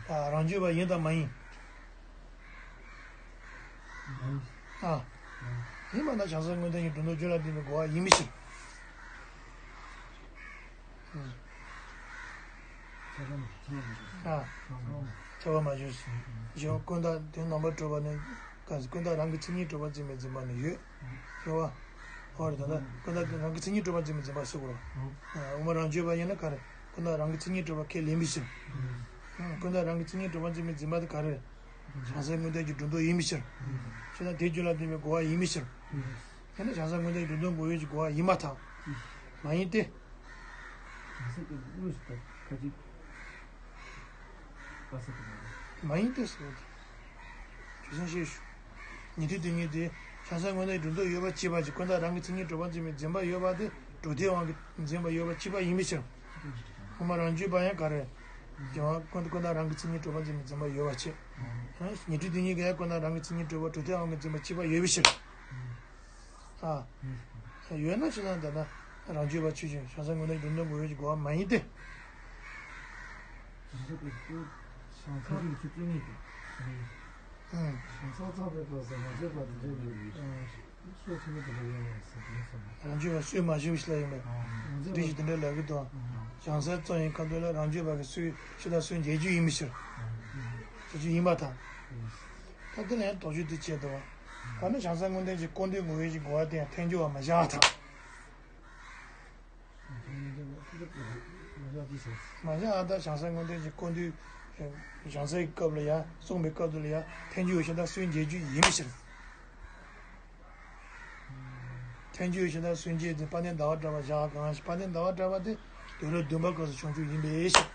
ཨ། རང་རྒྱུད་པ་ཡིན་དང་མ་ཡིན། ཨ། ཡིན་པ་ན་བྱང་སེམས་དངོས་བསྟན་གྱི་སྒྲོ་འདོགས་རྒྱུད་ལ་ལྡན་པའི་གོ་བ་ཡིན་མི་ཤེས། ཨ། ཁྱབ་པ་མ་བྱུང་ཞིང་། ཀུན་བརྟགས་དོན་དམ་པར་གྲུབ་པ་ནི། ཀུན་བརྟགས་རང་གི་མཚན་ཉིད་གྲུབ་པར་འཛིན་པའི་འཛིན་པ་ནི་ཡོད། རེད་བ། འོ་རེད་ད་ལྟ་ཀུན་བརྟགས་རང་གི་མཚན་ཉིད་གྲུབ་པར་འཛིན་པའི་འཛིན་པ་ཟེར་དགོས་རེད་བ། དབུ་མ་རང་རྒྱུད་པ་ཡིན་ན་ག་རེ། ཀུན་བརྟགས་རང་གི་མཚན་ཉིད་གྲུབ་པ་ཁས་ལེན་པའི་ཕྱིར། ཀུན་བརྟགས་རང་གི་མཚན་ཉིད་གྲུབ་པར་འཛིན་པའི་འཛིན་པ་དེ་ག་རེ། བྱང་སེམས་དངོས་བསྟན་གྱི་སྒྲོ་འདོགས་ཡིན་པའི་ཕྱིར། ཞེ་ན་དེ་རྒྱུད་ལ་ལྡན་པའི་གོ་བ་ཡིན་པའི་ཕྱིར། དེ་ནི་བྱང་སེམས་དངོས་བསྟན་གྱི་སྒྲོ་འདོགས་དགོས་ཡོད་ཀྱི་གོ་བ་ཡིན་པར་ཐལ། མ་ཡིན་ཏེ། མ་ཡིན་ཏེ་ཟེར་བ་དེ། ཆོས་ཅན་ཞེས་ཞུ། ཉན་ཐོས་སྡེ་གཉིས་ཏེ། བྱང་སེམས་དངོས་བསྟན་སྒྲོ་འདོགས་ཡོད་པ་གཅིག་པ་ཅིག་ཀུན་བརྟགས་རང་གི་མཚན་ཉིད་གྲུབ་པར་འཛིན་པའི་འཛིན་པ་ཡོད་པ་དེ་གྲུབ་མཐའི་དབང་གིས་འཛིན་པ་ཡོད་པ་གཅིག་པ་ཡིན་པའི་ཕྱིར། དབུ་མ་རང་རྒྱུད་པ་ཡང་ག་རེ། ཀུན་ཀུན་བརྟགས་རང་གི་མཚན་ཉིད་གྲུབ་པར་འཛིན་པའི་འཛིན་པ་ཡོད་པ་བྱེད། ཉན་ཐོས་སྡེ་གཉིས་ཀ་ཡང་ཀུན་བརྟགས་རང་གི་མཚན་ཉིད་གྲུབ་པ་གྲུབ་མཐའི་དབང་གིས་འཛིན་པ་གཅིག་པ་ཡོད་པའི་ཕྱིར། ཨ། ཡོད་ན་ཅི་ན་ད་ལྟ་རང་རྒྱུད་པ་ཆོས་ཅན། བྱང་སེམས་དངོས་བསྟན་སྒྲོ་འདོགས་དགོས་ཡོད་ཀྱི་གོ་བ་མ་ཡིན་ཏེ། བྱང་སེམས་དངོས་བསྟན་གྱི་སྒྲོ་འདོགས་དགོས་ཡོད་ཀྱི་གོ་བ་མ་ཡིན་ཏེ། ཨང་། བྱང་ས་རྩོམ་པའི་སྐབས་སུ་མ་བྱས་པ་དེ་འདྲ་ཡོད་རེད། ཨང་། སྲོག་ཆེན་པོ་དེ་འདྲ་ཡོད་རེད་ཟེར་དེ་སོང་། རང་རྒྱུད་ལ་སྲོལ་མ་ཞུགས་ཤིག་ལ་ཡིན་པས། ཨང་། འདི་ཞིག་དེ་འདྲ་ལབ་ཀྱི་འདུག་ཨང་། བྱང་ས་རྩོམ་ཡིན་ཁ་ཐུག་ལ་རང་རྒྱུད་པ་གི་སྲོལ་ཕྱི་དང་སྲོལ་འབྱེད་རྒྱུ་ཡིན་མི་ཕྱིར། འབྱེད་རྒྱུ་ཡིན་པ་དང་། ད་དེ་ལ་ཡང་དོགས་གཅོད་དེ་བྱས་འདུག་ཨང་། ད་ནི་བྱང་ས་མངོན་ལྡན་གྱི་སྐུ་མདུན་ངོ་བོའི་གི་གོ་བ་དེ་ཡང་ཐལ་འགྱུར་བ་མ་བཞག་པ་དང་། མ་བཞག་ཨ་ད་བྱང་ས་མངོན་ལྡན་གྱི་སྐུ་མདུན། བྱང་སའི་སྐབས་ལ་ཡང་གསུངས་པའི་སྐབས་དུ་ལ་ཡང་ཐལ་འགྱུར་བའི་ཤིང་རྟ་སྲོལ་འབྱེད་རྒྱུ་ཡིན་མི་ཕྱིར། ཐལ་འགྱུར་བའི་ཤིང་རྟ་སྲོལ་འབྱེད་དེ་དཔལ་ལྡན་ཟླ་བ་གྲགས་པ་བཞག་གང་ཞིག་དཔལ་ལྡན་ཟླ་བ་གྲགས་པ་དེ་དུས་རབས་བདུན་པ་སྐབས་སུ་བྱུང་རྒྱུ་ཡིན་པའི་ཕྱིར།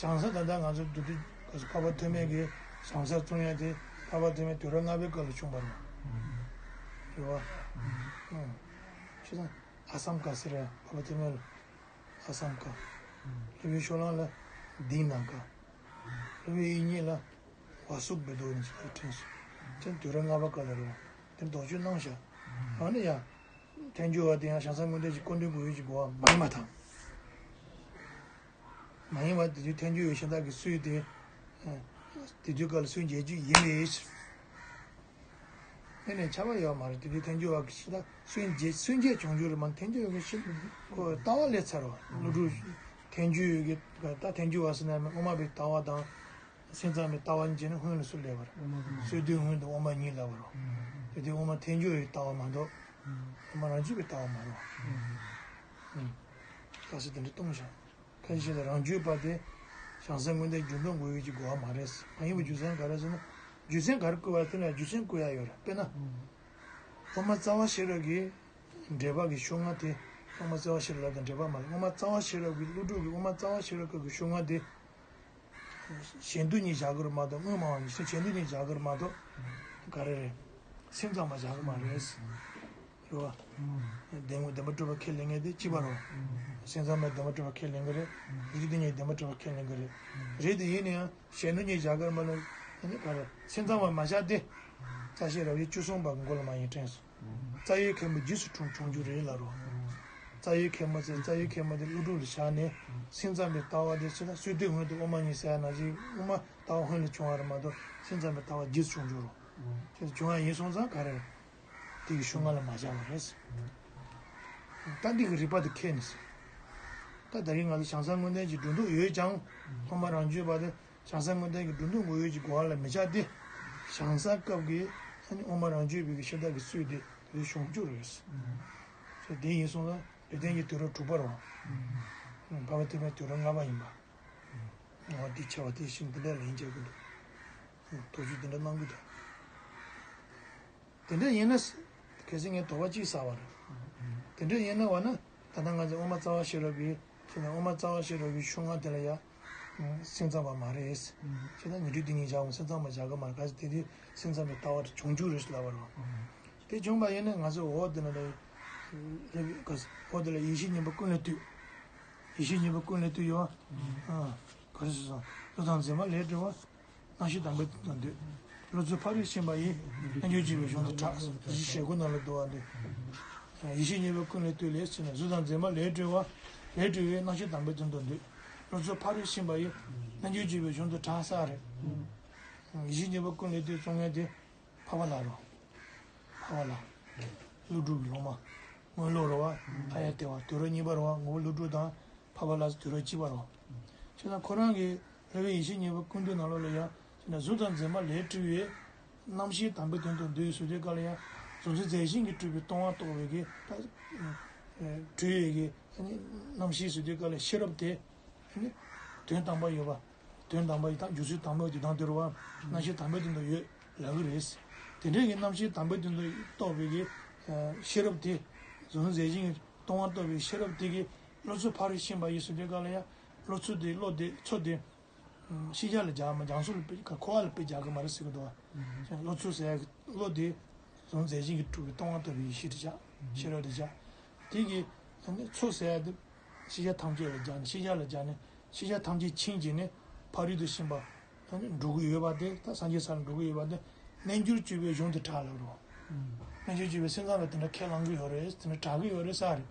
བྱང་ས་ད་ལྟ་ང་ཚོ་བདུད་འདུལ་སྐབས་སུ་འཕགས་པ་ཐོན་མི་གི་བྱང་ས་རྩོམ་ཡ་དེ་འཕགས་པ་ཐོན་མི་དུས་རབས་ལྔ་པའི་སྐབས་ལ་བྱུང་བ་རེད། རེད་བ། ཨང་། ཤི་ད། ཨ་སམ་ཀ་ཟེར་ཡ་འཕགས་པ་ཐོན་མི་ལ། ཨ་སམ་ཀ། ལྷོ་པའི་ཕྱོགས་གླང་ལ་དིང་ནང་ཀ། ལྷོ་པའི་དབྱིན་ཉིད་ལ་ཝ་སུག་བེ་དོ་ནི་ཅིག་ལ་ཕྲེང་སོ། དེ་དུས་རབས་ལྔ་པ་སྐབས་ལ་རེད་བ། དེ་དོགས་གཅོད་གནང་ཤག་ཨ་ནི་ཡ། ཐལ་འགྱུར་བ་དེ་ཡང་བྱང་ས་མངོན་ལྡན་གྱི་སྐུ་མདུན་གོ་ཡུལ་གྱི་གོ་བ་མ་ཡིན་པ་དང་། མ་ཡིན་པ་དེ་དུས་ཐལ་འགྱུར་བའི་ཤིང་རྟ་གི་སྲོལ་དེ། དེ་དུས་སྐབས་ལ་སྲོལ་འབྱེད་རྒྱུ་ཡིན་པའི་ཕྱིར། དེ་ནས་ཁྱབ་པ་ཡོད་མ་རེད། དེ་དུས་ཐལ་འགྱུར་བ་གི་ཤིང་རྟ་སྲོལ་འབྱེད་སྲོལ་འབྱེད་བྱུང་རྒྱུ་རེད་མ་ཐལ་འགྱུར་བ་གི་ཤིང་ཁོ་ལྟ་བ་ལས་ཚར་བ་ཀླུ་སྒྲུབ་ཐལ་འགྱུར་བའི་གི་ད་ཐལ་འགྱུར་བ་ཟེར་ན་དབུ་མ་པའི་ལྟ་བ་དང་། སེམས་ཙམ་པའི་ལྟ་བ་གཉིས་ཆ་ནས་སྔོན་ལ་སུ་སླེབས་པ་རེད། སྲོལ་གཏོད་སྔོན་དུ་དབུ་མ་ཉིད་ལབ་པ་རེད། དེ་དུས་དབུ་མ་ཐལ་འགྱུར་བའི་ལྟ་བ་མ་གཏོགས། དབུ་མ་རང་རྒྱུད་པའི་ལྟ་བ་མ་རེད། ལྟ་ཚུལ་དེ་འདྲ་གཏོང་བཞག་ཁ་ཅིག་ལ་རང་རྒྱུད་པ་དེ་བྱང་སེམས་མངོན་བརྟན་རྒྱུ་མཚན་དགོས་ཡོད་ཀྱི་གོ་བ་མ་རེད། མ་ཡིན་པའི་རྒྱུ་མཚན་ག་རེ་ཟེར་ན། རྒྱུ་མཚན་ག་རེ་བཀོད་པ་དེ་ལ་རྒྱུ་མཚན་བཀོད་ཡ་ཡོད་རེད། དཔེར་ན། དབུ་མ་རྩ་བ་ཤེས་རབ་ཀྱི་འགྲེལ་པ་གི་ཤོག་ལྔ་དེ། དབུ་མ་རྩ་བ་ཤེས་རབ་ལབ་དང་འགྲེལ་པ་མ་ལ་དབུ་མ་རྩ་བ་ཤེས་རབ་ཀྱི་ཀླུ་སྒྲུབ་ཀྱི་དབུ་མ་རྩ་བ་ཤེས་རབ་ཀྱི་ཤོག་ལྔ་དེ། གཞན་དོན་གཉིས་བཞག་གི་རེད་མ་གཏོགས་དངོས་སྨྲ་བ་ཉིད་ཀྱི་གཞན་དོན་གཉིས་བཞག་གི་རེད་མ་གཏོགས། ག་རེ་རེད། སེམས་ཙམ་པ་བཞག་གི་མ་རེད། རེད་བ། བདེན་བདེན་པ་གྲུབ་པ་ཁས་ལེན་མཁན་དེ་གཅིག་པ་རེད་བ། སེམས་ཙམ་པས་བདེན་པ་གྲུབ་པ་ཁས་ལེན་གི་རེད། རིགས་དེ་གཉིས་བདེན་པ་གྲུབ་པ་ཁས་ལེན་གི་རེད། རེད་དེ་ཡིན་ན་ཡང་གཞན་དོན་གཉིས་བཞག་གི་རེད་མ་གཏོགས་ཨ་ནི་ག་རེ་སེམས་ཙམ་པ་མ་བཞག་སྟེ། རྩ་ཤེས་རབ་བྱེད་བཅུ་གསུམ་པ་གི་མགོ་ལ་མ་ཡིན་དྲན་སོང་། རྩ་བའི་མཁན་པོ་རྗེས་སུ་བྱུང་བྱུང་རྒྱུ་རེད་ལབ་རོ། རྩ་བའི་མཁན་པོ་ཚེ་རྩ་བའི་མཁན་པོ་དེ་ཀླུ་སྒྲུབ་ལ་བཞག་ནས་སེམས་ཙམ་པའི་ལྟ་བ་དེ་ཚེ་ན་སྲོལ་གཏོད་སྔོན་དུ་དབུ་མ་ཉིད་ཟེར་ཡ་ནང་བཞིན་དབུ་མ་ལྟ་བ་སྔོན་ལ་བྱུང་བ་རེད་མ་གཏོགས་སེམས་ཙམ་པའི་ལྟ་བ་རྗེས་སུ་བྱུང་རྒྱུ་རོ། དེ་བྱུང་བ་ཡིན་སོང་ཙང་ག་རེ། དེ་གི་ཤུགས་ང་ལ་མ་བཞག་པ་རེད། ད་འདི་གི་རིགས་པ་དེ་ཁས་ནས། ད་ད་རིང་ང་ཚོ་བྱང་ས་མངོན་བསྟན་གྱི་སྒྲོ་འདོགས་ཡོད་ཀྱང་དབུ་མ་རང་རྒྱུད་པ་དེ། བྱང་སེམས་མངོན་བསྟན་གྱི་སྒྲོ་འདོགས་དགོས་ཡོད་ཀྱི་གོ་བ་ལ་མི་ཆགས་ཏེ། བྱང་ས་སྐབས་ཀྱི་ཨ་ནི་དབུ་མ་རང་རྒྱུད་པའི་གི་ཤེས་རྟགས་ཀྱི་ཚུལ་དེ་དེ་བྱུང་རྒྱུ་རེད། ཟེར་དེ་ཡིན་སོང་ཙང་ལེགས་ལྡན་གྱི་དུས་རབས་དྲུག་པ་རེད་བ། འཕགས་པ་ཐོན་མིའི་དུས་རབས་ལྔ་པ་ཡིན་པ། འོ་དེ་ཆེ་བ་དེ་ཤིང་དེ་འདྲ་ལ་ཡིན་ཆགས་ཀྱི་འདུག་དོགས་གཅོད་དེ་འདྲ་གནང་གི་འདུག་དེ་འདྲ་ཡིན་ན། གལ་སྲིད་ངས་དོགས་པ་གཅིག་ཟ་བ་རེད། དེ་འདྲ་ཡིན་ན་བ་ན། ད་ལྟ་ང་ཚོས་དབུ་མ་རྩ་བ་ཤེས་རབ་ཀྱི། ཞེས་ན་དབུ་མ་རྩ་བ་ཤེས་རབ་ཀྱི་ཤུགས་ལྔ་དེ་ལ་ཡ། སེམས་ཙམ་པ་མ་རེད། ཞེས་ན་ཉན་ཐོས་དེ་ཉིད་བཞག་པ་སེམས་ཙམ་པ་བཞག་གི་མ་རེད། ག་ཚོད་དེ་དུས་སེམས་ཙམ་པའི་ལྟ་བ་དེ་བྱུང་རྒྱུ་རེད་ལབ་པ་རེད། དེ་བྱུང་བ་ཡིན་ན་ང་ཚོས་འོ་དེ་ན་ལ། འོ་དེ་ལ་ཡེ་ཤེས་གཉིས་པོ་ཀུན་ལས་བཏུས། ཡེ་ཤེས་གཉིས་པོ་ཀུན་ལས་བཏུས་ཡོད། ག་རེ་ཟེར་སོང་། གཟུགས་དང་མཛེས་མ་ལས་གྲོལ་བ། རྣམ་ཤེས་དང་པོའི་དོན་དུ་འདོད། བློ་ཚོད་ཕ་རོལ་ཕྱིན་པ་ཡིས། རྣལ་འབྱོར་སྤྱོད་པའི་གཞུང་དུ་གྲགས། ཞེས་ཞལ་སྒོ་ནང་ལ་འདུ་བ་འདི། ཡེ་ཤེས་གཉིས་པོ་ཀུན་ལས་བཏུས་ལས་ཟེར་ནས་གཟུགས་དང་མཛེས་མ་ལས་གྲོལ་བ། ལས་གྲོལ་བའི་རྣམ་ཤེས་དང་པོའི་དོན་དུ་འདོད། བློ་ཚོད་ཕ་རོལ་ཕྱིན་པ་ཡིས། རྣལ་འབྱོར་སྤྱོད་པའི་གཞུང་དུ་གྲགས་ས་རེད། ཡེ་ཤེས་གཉིས་པོ་ཀུན་ལས་བཏུས་རྩོམ་མཁན་དེ། འཕགས་པ་ལྷ་རེད། འཕགས་པ་ལྷ། ཀླུ་སྒྲུབ་ཀྱི་སློབ་མ། སྔོན་ལོག་རེད་བ། ཨཱརྱ་དེ་ཝ་དུས་རབས་གཉིས་པ་རེད་བ། ངོ་བོ་ཀླུ་སྒྲུབ་དང་། འཕགས་པ་ལྷ་དུས་རབས་གཅིག་པ་རེད་བ། བྱས་ཙང་ཁོ་རང་གིས་རེ་བའི་ཡེ་ཤེས་གཉིས་པོ་ཀུན་བཏུས་ནང་ལོགས་ལ་ཡ། བྱས་ན་གཟུགས་དང་མཛེས་མ་ལས་གྲོལ་བའི། རྣམ་ཤེས་དང་པོའི་དོན་དུ་འདོད་ཟེར་དུས་སྐབས་ལ་ཡ། གཟུགས་མཛེས་མཛེས་ཤིང་གིས་གྲུབ་པའི་སྟོང་པ་རྟོགས་པའི་གི། ད། གྲོལ་བའི་གི། རྣམ་ཤེས་ཟེར་དུས་སྐབས་ལ་ཤེས་རབ་དེ། དོན་དམ་པར་ཡོད་པ། དོན་དམ་པར་ཡོད་དང་སྦྱོར་ཚུལ་དང་པོ་དེ་དང་དེ་རུ་བ། རྣམ་ཤེས་དང་པོའི་དོན་དུ་ཡོད་ལབ་ཀྱི་རེད། དེ་འདྲའི་གི་རྣམ་ཤེས་དང་པོའི་དོན་དུ་རྟོགས་པའི་གི། ཤེས་རབ་དེ། གཟུགས་མཛེས་ཤིང་སྟོང་པ་རྟོགས་པའི་ཤེས་རབ་དེ་གི། བློ་ཚོད་ཕ་རོལ་ཕྱིན་པ་ཡིས་ཟེར་དུས་སྐབས་ལ་ཡང་། བློ་ཚོད་དེ་བློ་དེ་ཚོད་དེ། ཤེས་བྱ་ལ་སྦྱར་མ་སྦྱང་ཚུལ་ལ་དཔེ་འཁོར་བ་ལ་དཔེ་སྦྱར་གི་མ་རེད་ཟེར་གི་འདུག་བ། བློ་ཚོད་ཟེར་ཡ་གི་བློ་དེ། གཟུགས་མཛེས་ཤིང་གིས་གྲུབ་པའི་སྟོང་པ་རྟོགས་པའི་ཡེ་ཤེས་དེ་བྱ། ཤེས་རབ་དེ་བྱ། དེ་གི། ཚོད་ཟེར་ཡ་དེ། ཤེས་བྱ་ཐམས་ཅད་ལ་སྦྱར་ནས་ཤེས་བྱ་ལ་སྦྱར་ནས་ཤེས་བྱ་ཐམས་ཅད་ཕྱིན་བྱས་ནས་ཕ་རོལ་ཏུ་ཕྱིན་པ། འགྲོ་གི་ཡོད་པ་དེ་ད་སངས་རྒྱས་ས་ལ་འགྲོ་གི་ཡོད་པ་དེ། རྣལ་འབྱོར་སྤྱོད་པའི་གཞུང་དུ་གྲགས་ལབ་རོ། རྣལ་འབྱོར་སྤྱོད་པའི་སེམས་ཙམ་ལ་དེ་འདྲ་ཁས་བླང་གི་ཡོད་རེད། དེ་འདྲ་གྲགས་ཀྱི་ཡོད་རེད་ས་རེད།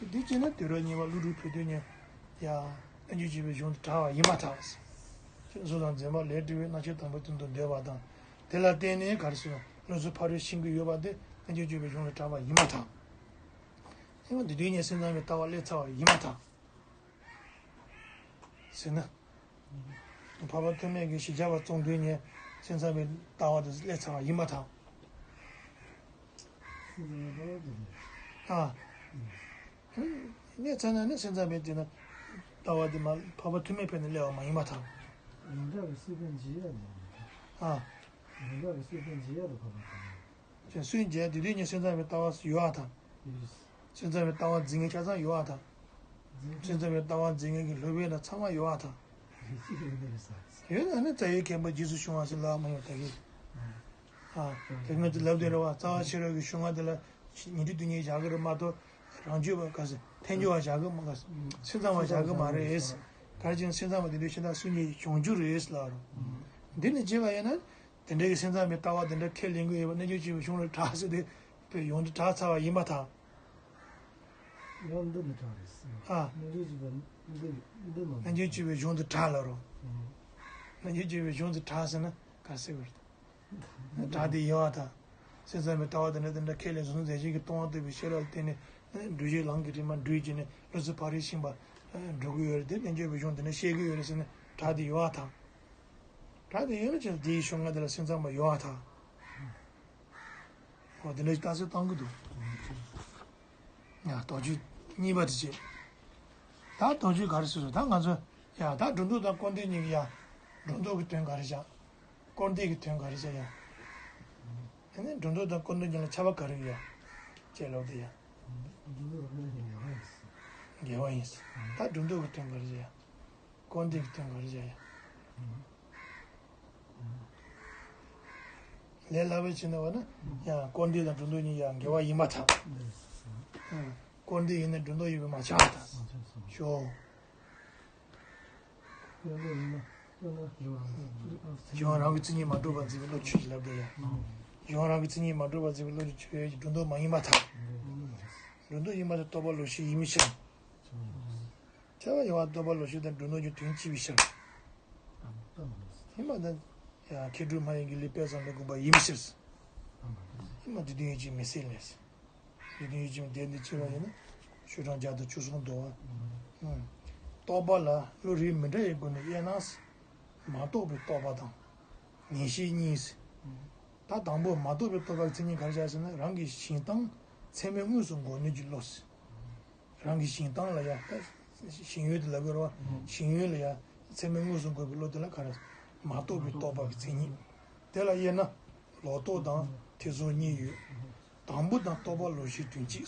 དེ་བྱས་ན་དུས་རབས་གཉིས་པ་ཀླུ་སྒྲུབ་བོད་དུ་ཉེ། ཡ། རྣལ་འབྱོར་སྤྱོད་པའི་གཞུང་དུ་གྲགས་པ་ཡིན་མ་ཐག་གཟུགས་དང་འཛིན་པ་ལས་གྲུབ་པའི་རྣམ་ཤེས་དང་པོའི་དོན་དུ་འདོད་པ་དང་། དེ་ལ་བརྟེན་ནས་ག་རེ་ཟེར་ན་བློ་རྩེ་ཕ་རོལ་ཕྱིན་གྱི་ཡོད་པ་དེ་རྣལ་འབྱོར་སྤྱོད་པའི་གཞུང་ལས་དྲངས་པ་ཡིན་པར་ཐལ། ཡང་འདི་དུས་ནས་སེམས་ཙམ་པའི་ལྟ་བ་སླེབས་ཚར་བ་ཡིན་པར་ཐལ། ཟེར་ན། འཕགས་པ་ཐོགས་མེད་ཀྱིས་བཞི་བརྒྱ་པ་བཙོང་དུས་ནས་སེམས་ཙམ་པའི་ལྟ་བ་དེ་སླེབས་ཚར་བ་ཡིན་པར་ཐལ། ཨ། སླེབས་ཚར་ན་ནི་སེམས་ཙམ་པའི་དེ་ན་ལྟ་བ་དེ་མ་འཕགས་པ་ཐོགས་མེད་ཕན་ནས་སླེབས་པ་མ་ཡིན་པར་ཐལ། ཡོངས་གྲགས་ཀྱི་སྲོལ་ཕན་བྱེད་ཡ་ལ། ཨ། ཡོངས་གྲགས་ཀྱི་སྲོལ་ཕན་བྱེད་ཡ་ལ་འཕགས་པ་ཐོགས་མེད། ཀྱང་སུན་འབྱིན་དེ་དུས་ནས་སེམས་ཙམ་པའི་ལྟ་བ་ཡོད་པར་ཐལ། ཡོད། སེམས་ཙམ་པའི་ལྟ་བ་འཛིན་མཁན་ཆ་ཚང་ཡོད་པར་ཐལ། འཛིན་སེམས་ཙམ་པའི་ལྟ་བ་འཛིན་མཁན་གྱི་སློབ་དཔོན་ལ་ཚང་མ་ཡོད་པར་ཐལ། ཡོད་ན་ནི་རྩ་བའི་མཁན་པོ་རྗེས་སུ་བྱུང་བ་ཞིག་ལ་མ་ཡོང་ད་གི། ཨ། དེ་སྔོན་དུ་ལབ་དེ་རེད་བ། རྩ་བ་ཤེས་རབ་ཀྱི་གཞུང་ལྔ་དེ་ལ་ཉན་ཐོས་སྡུག་བསྔལ་བཞག་གི་རེད་མ་གཏོགས་རང་རྒྱུད་པ་ག་ཟེར་ཐལ་འགྱུར་བ་བཞག་གི་མ་ག་ཟེར་སེམས་ཙམ་པ་བཞག་གི་མ་རེད། ག་རེ་བྱས་ན་སེམས་ཙམ་པ་དེ་དུས་ཤིན་ཏུ་སུན་འབྱིན་གྱི་བྱང་ཆུབ་རེད་ལབ་རོ། འདི་ནི་བྱས་པ་ཡིན་ན། དེ་འདྲའི་གི་སེམས་ཙམ་པའི་ལྟ་བ་དེ་འདྲ་ཁས་ལེན་གྱི་ཡོད་པ་རྣལ་འབྱོར་སྤྱོད་པའི་གཞུང་ལས་དྲངས་ཟེར་ཏེ་དཔེ་ཡོངས་སུ་གྲགས་ཚར་བ་ཡིན་པར་ཐལ། ཡང་འདི་ནི་གྲགས་རེད་ཟེར། ཨ། རྣལ་འབྱོར་སྤྱོད་པའི་འདི་འདི་མ་རྣལ་འབྱོར་སྤྱོད་པའི་གཞུང་དུ་གྲགས་ལབ་རོ། ཨང་། རྣལ་འབྱོར་སྤྱོད་པའི་གཞུང་དུ་གྲགས་ཟེར་ན་ག་ཟེར་བ་རེད། གྲགས་དེ་ཡིན་པར་ཐལ། སེམས་ཙམ་པའི་ལྟ་བ་དེ་འདྲ་དེ་འདྲ་ཁས་ལེན་གཟུགས་བརྙན་རྫས་ཆེན་གྱི་སྟོང་པ་རྟོགས་པའི་ཤེས་རབ་ལ་བརྟེན་ནས་སྒྲུབ་བྱེད་ལམ་གྱི་རིམ་པ་འགྲུབ་བྱས་ནས་བློ་རྩེ་ཕ་རོལ་ཕྱིན་པ་འགྲོ་གི་ཡོད་རེད་དེ་རྣལ་འབྱོར་པའི་གཞུང་དེ་འདྲ་བཤད་ཀྱི་ཡོད་རེད་ཟེར་ནས་གྲགས་དེ་ཡིན་པར་ཐལ། གྲགས་དེ་ཡོད་ན་ཅི་དེའི་གཞུང་ལྔ་དེ་ལ་སེམས་ཙམ་པ་ཡོད་པར་ཐལ། འོ་དེ་འདྲ་ཞིག་རྟགས་གསལ་བཏང་གི་འདུག་ཡ་དོགས་གཅོད་གཉིས་པ་དེ་བྱས། ད་དོགས་གཅོད་ག་རེ་ཟེར་སོང་ད་ང་ཚོ་ཡ་ད་སྒྲོ་འདོགས་དང་སྐོར་འདེབས་གཉིས་ཀྱི་ཡ། སྒྲོ་འདོགས་ཀྱི་དོན་ག་རེ་བྱ། སྐོར་འདེབས་ཀྱི་དོན་ག་རེ་བྱ་ཡ། དེ་ནས་སྒྲོ་འདོགས་དང་སྐོར་འདེབས་གཉིས་ལ་ཁྱད་པར་ག་རེ་ཡོད་ཡ། ཅེས་ལབ་དེ་ཡ། འགལ་བ་ཡིན་ཟེར། ད་སྒྲོ་འདོགས་ཀྱི་དོན་ག་རེ་བྱ་ཡ། སྐོར་འདེབས་ཀྱི་དོན་ག་རེ་བྱ་ཡ། ལས་སླ་བོའི་ཕྱིར་ན་བ་ན་ཡང་སྐོར་འདེབས་དང་སྒྲོ་འདོགས་གཉིས་ཡང་འགལ་བ་ཡིན་པར་ཐལ། སྐོར་འདེབས་ཡིན་ན་སྒྲོ་འདོགས་ཡིན་པས་མ་ཁྱབ་པར་ཐལ། ཞོག་གཞན་རང་གི་མཚན་ཉིད་མ་གྲུབ་པར་འཛིན་པའི་བློ་ཆོས་ཅེས་ལབ་དེ་ཡང་། གཞན་རང་གི་མཚན་ཉིད་མ་གྲུབ་པར་འཛིན་པའི་བློ་ཆོས་ཀྱི་སྒྲོ་འདོགས་མ་ཡིན་པར་ཐལ། སྒྲོ་འདོགས་ཡིན་པར་ཐལ་རྟོག་པ་ལོག་ཤེས་ཡིན་པའི་ཕྱིར། ཐལ་བ་ཡོད་པ་རྟོག་པ་ལོག་ཤེས་དང་སྒྲོ་འདོགས་ཀྱི་དོན་གཅིག་པའི་ཕྱིར། ཡིན་པ་དང་། ཡང་མཁས་གྲུབ་སྨྲ་བའི་དགེ་ལེགས་དཔལ་བཟང་ལས་དགོངས་པ་ཡིན་པའི་ཕྱིར། ཡིན་པ་འདི་དོན་ཡོད་ཅེས་མི་སྲིད་ལས། འདི་དོན་ཡོད་ཅེས་དེ་འདི་ཕྱིར་བ་ཡིན་ན། ཤོག་གྲངས་བརྒྱ་དང་བཅུ་གསུམ་དུ་བ། རྟོག་པ་ལ་བློ་རིགས་མི་འདྲ་བའི་སྒོ་ནས་དབྱེ་ན། མ་རྟོགས་པའི་རྟོག་པ་དང་། ངེས་ཤེས་གཉིས། ད་དང་པོ་མ་རྟོགས་པའི་རྟོག་པའི་མཚན་ཉིད་ག་རེ་བྱ་ཟེར་ན་རང་གི་བཞེངས་སྟངས་ཚད་མས་དངོས་སུ་འགོག་ནུས་ཀྱི་བློ། རང་གི་བཞེངས་སྟངས་ལ་ཡང་ད་ཞེན་ཡུལ་དུ་ལབ་དགོས་རེད་བ། ཞེན་ཡུལ་ལ་ཡང་ཚད་མས་དངོས་སུ་འགོག་པའི་བློ་དེ་ལ་ག་རེ། མ་རྟོགས་པའི་རྟོག་པ་གི་མཚན་ཉིད། དེ་ལ་དབྱེ་ན། ལོག་རྟོག་དང་ཐེ་ཚོམ་གཉིས་ཡོད། དང་པོ་དང་རྟོག་པ་ལོག་ཤེས་དོན་གཅིག